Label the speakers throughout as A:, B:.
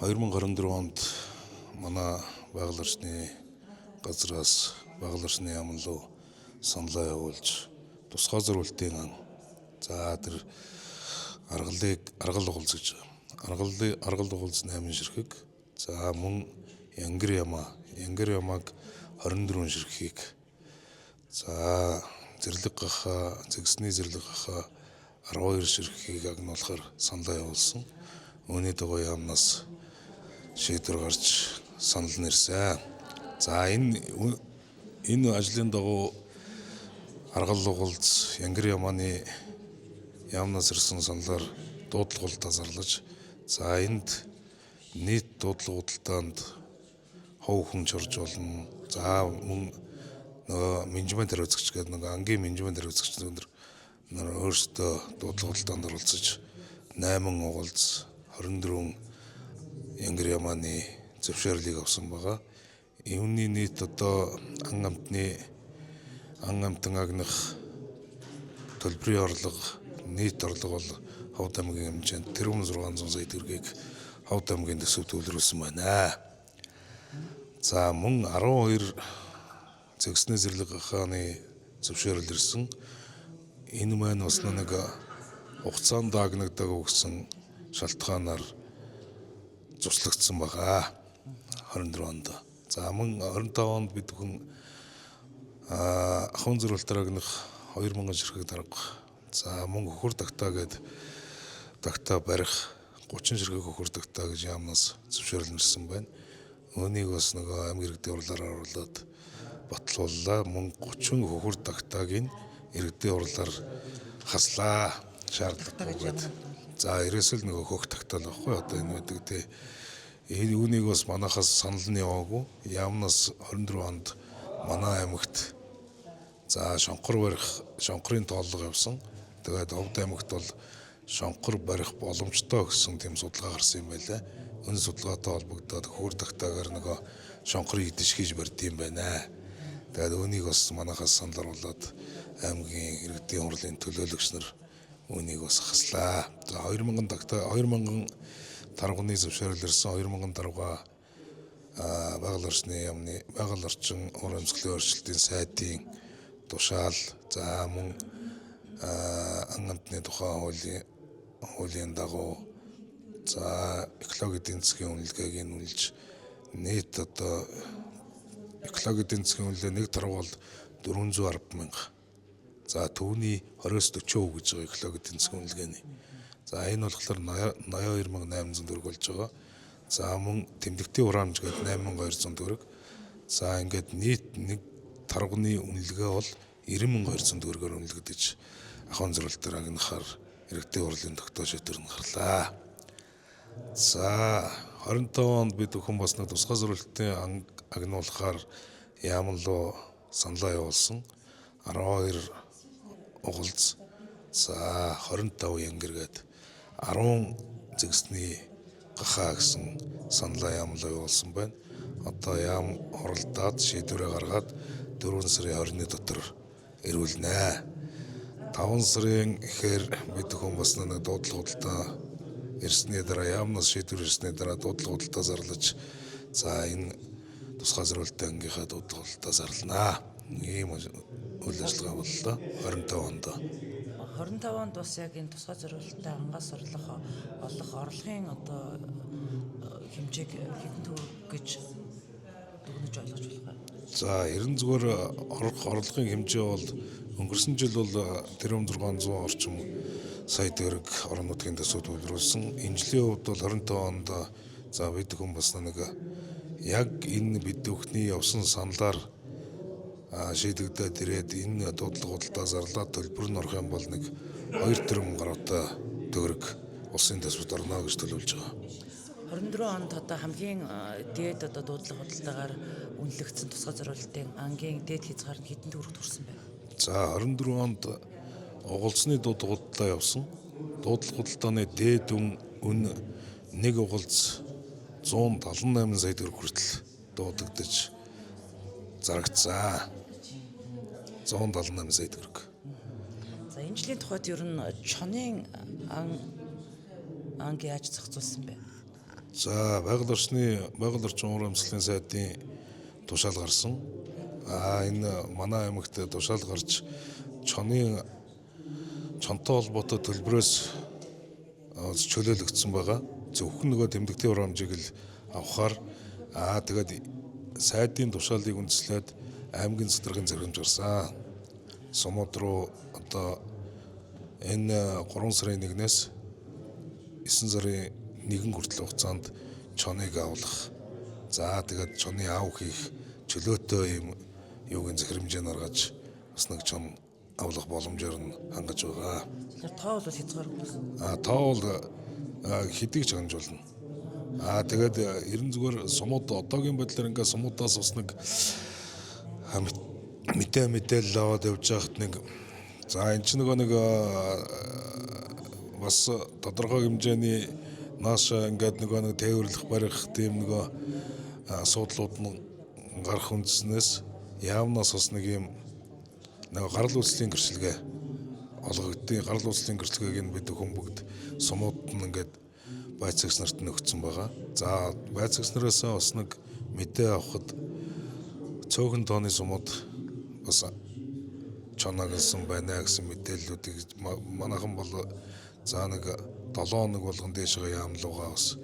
A: 2024 онд манай байгаль орчны газраас байгаль орчны яам руу саналаа явуулж тусгай зориултын ан за тэр аргалыг аргал угалз гэж аргалыг аргал угалз 8 ширхэг, за мөн Янгар ямаа Янгар ямааг 24 ширхгийг, за зэрлэг гахаа зэгсний зэрлэг гахаа 12 ширхгийг агнуулахар саналаа явуулсан. Үүний дагуу яамнаас шийдвэр гарч санал нэрсэн. За энэ ажлын дагуу аргал угалз Янгар ямааны яамнаас ирсэн саналаар дуудлага худалдаа зарлаж, за энд нийт дуудлага худалдаанд хов хүн чорж болно. За мөн нөгөө менежмент хариуцагч гэдэг нэг ангийн менежмент хариуцагч нар өөрсдөө дуудлага худалдаанд оролцож 8 угалз 24 Янгар ямааны зөвшөөрлийг авсан байгаа. Үүний нийт одоо ан амтны ан амтан агнах төлбөрийн орлого нийт орлого бол Ховд аймгийн хэмжээнд 1600 сая төгрөгийг Ховд аймгийн төсөв төвлөрүүлсэн байна. За мөн 12 зэгсний зэрлэг гахааны зөвшөөрөл ирсэн. Энэ маань бас нэг хугацаанд агнагдаг гэсэн шалтгаанаар зурчлагдсан байгаа. 24 онд. За мөн 25 онд бид бүхэн ахуйн зориултаар агнах 2000 ширхэг дарга. За мөн хөхөр тагтаа гээд тагтаа барих 30 ширхэг хөхөр тагтаа гэж яамнаас зөвшөөрөл ирсэн байна. Үүнийг бас нөгөө аймаг иргэдийн хурлаар оруулаад батлууллаа. Мөн 30 хөхөр тагтааг нь иргэдийн хурлаар хаслаа. Шаардлагатай. За ерөөсөө л нөгөө хөх тагтаал байхгүй одоо энэ байдаг тий. Энэ үүнийг бас манахаас санал нь яваагүй. Яамнаас 24 онд манай аймагт за шонхор барих шонхрын тооллого явсан. Тэгээд Овд аймагт бол шонхор барих боломжтой гэсэн тийм судалгаа гарсан юм байлаа. Энэ судалгаатай холбогдоод хөөр тагтаагаар нөгөө шонхрыг идэж хийж барьд юм байна. Тэгээд үүнийг бас манахаас санал оруулаад аймгийн иргэдийн хурлын төлөөлөгч нар үүнийг бас хаслаа. За 2000 тагтаа 2000 тарганы зөвшөөрөл ирсэн. 2000 тарга байгаль орчны яамны байгаль орчин уур амьсгалын өөрчлөлтийн сайдын тушаал, за мөн ан амтны тухай хуулийн дагуу за экологи эдийн засгийн үнэлгээг нь үнэлж нийт одоо экологи эдийн засгийн үнэлгээ нэг тарга бол 410 мянга. За түүний 20-40% гэж байгаа экологи эдийн засгийн үнэлгээний. За энэ болохоор 82800 төгрөг болж байгаа. За мөн тэмдэгтийн хураамж гээд 8200 төгрөг. За ингээд нийт нэг тарганы үнэлгээ бол 90200 төгрөгөөр үнэлэгдэж ахуйн зориултаар агнахаар иргэдийн хурлын тогтоох шийдвэр нь гарлаа. За 25 онд бид бүхэн бас нэг тусгай зориултын агнуулахаар яамн руу саналаа явуулсан. 12 угалз, за 25 янгэр гээд 10 зэгсний гахаа гэсэн саналаа яамн руу явуулсан байна. Одоо яам хуралдаад шийдвэрээ гаргаад 4 сарын 20-ны дотор ирүүлнэ. 5 сарын эхээр бид бүхэн бас нэг дуудлага худалдаа ирсний дараа яамнаас шийдвэр ирсний дараа дуудлага худалдаа зарлаж за энэ тусгай зориултын ангийнхаа дуудлага худалдаа зарланаа. Ийм үйл ажиллагаа боллоо 25 онд.
B: 25 онд бас яг энэ тусгай зориулттай ангаас орлох олох орлогын одоо хэмжээг хэдэн төгрөг гэж дүгнэж ойлгож болох вэ?
A: За ерэн зүгээр орох орлогын хэмжээ бол өнгөрсөн жил бол 1600 орчим сая төгрөг орон нутгийн төсөв төвлөрүүлсэн. Энэ жилийн хувьд бол 25 онд за бид бүхэн бас нэг яг энэ бид бүхний явсан саналаар шийдэгдээд ирээд энэ дуудлага худалдаа зарлаад төлбөр нь орох юм бол нэг 2 тэрбум гаруйтай төгрөг улсын төсөвт орно гэж төлөвлөж байгаа.
B: 24 онд одоо хамгийн дээд одоо дуудлага худалдаагаар үнэлэгдсэн тусгай зориултын ангийн дээд хязгаар нь хэдэн төгрөг төрсэн бэ?
A: За 24 онд угалцны дуудлага худалдаа явсан. Дуудлага худалдааны дээд үн нэг угалц 178 сая төгрөг хүртэл дуудагдаж зарагдсан. 178 сая төгрөг.
B: За энэ жилийн тухайд ер нь чонын анги яаж зохицуулсан бэ?
A: За, байгаль орчин уур амьсгалын сайдын тушаал гарсан. Энэ манай аймагт тушаал гарч чонын чонтой холбоотой төлбөрөөс чөлөөлөгдсөн байгаа. Зөвхөн нөгөө тэмдэгтийн хураамжийг л авахаар тэгээд сайдын тушаалыг үндэслээд аймгийн захиргааны захирамж гарсан. Сумууд руу одоо энэ 3 сарын 1-ээс 9 сарын 1 хүртэл хугацаанд чоныг авлах. За, тэгээд чоны ав хийх чөлөөтэй юм юугийн захирамжийг гаргаж бас нэг чон авлах боломжоор нь хангаж байгаа.
B: Тэгэхээр тоо бол хязгааргүй гэсэн.
A: Тоо бол хэдийг ч хангажуулна. Тэгээд ерэн зүгээр сумууд одоогийн байдлаар ингээд сумуудаас бас нэг мэдээлэл аваад явж байхад нэг за энэ чинь нөгөө нэг бас тодорхой хэмжээний нааш ингээд нөгөө нэг тээвэрлэх барих тийм нөгөө асуудлууд нь гарах үндснээс яамнаас бас нэг юм нөгөө гарал үүслийн гэрчлэгээ олгогдсон. Гарал үүслийн гэрчлэгээг нь бид хүн бүгд сумууд нь ингээд байцаагч нарт нь өгсөн байгаа. За, байцаагч нараас бас нэг мэдээ авахад цөөхөн тооны сумууд бас чоноогсон байна гэсэн мэдээллүүдийг манайхан бол за нэг 7 хоног болгон дээшээ яамлуугаа бас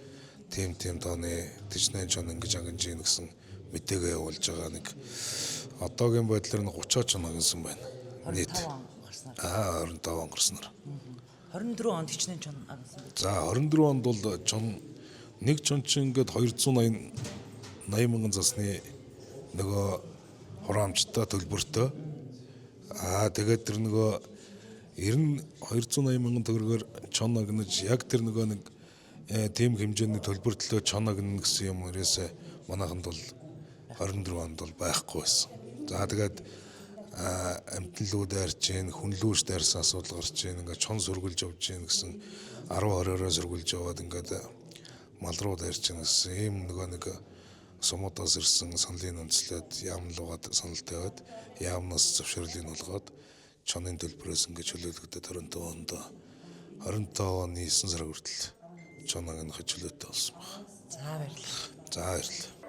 A: тийм тооны тэжнэн чон ингэж ангиж ийн гэсэн мэдээгээ явуулж байгаа. Нэг одоогийн байдлаар нь 30 чон агнсан байна. Нийт
B: 25 он гарснаар.
A: 25 он гарснаар.
B: 24 онд хичнээн чон агнсан гэж.
A: За, 24 онд бол чон нэг чон чинь ингээд 280 80 мянган засны нөгөө хураамжтай төлбөртэй. Тэгээд тэр нөгөө 90 280 мянган төгрөгөөр чон агнаж яг тэр нөгөө нэг тийм хэмжээний төлбөртлөө чон агна гэсэн юм ерөөсөө манайханд бол 24 онд бол байхгүй байсан. За, тэгээд амтэн лүү дайрч гин, хүнлүүш дайрсан асуудал гарч гин, ингээд чон сөргөлж явж гин гэсэн 10 20-ороо сөргөлж яваад ингээд мал руу дайрч гин гэсэн ийм нөгөө нэг сумуудаас ирсэн саналын үндэслээд яамлуугаад санал тавиад яамнаас зөвшөөрлийг олгоод чонын төлбөрөөс ингээд чөлөөлөгдөд 25 оны 9 сар хүртэл чоног нь чөлөөтэй болсон байна.
B: За, баярлалаа.
A: За, баярлалаа.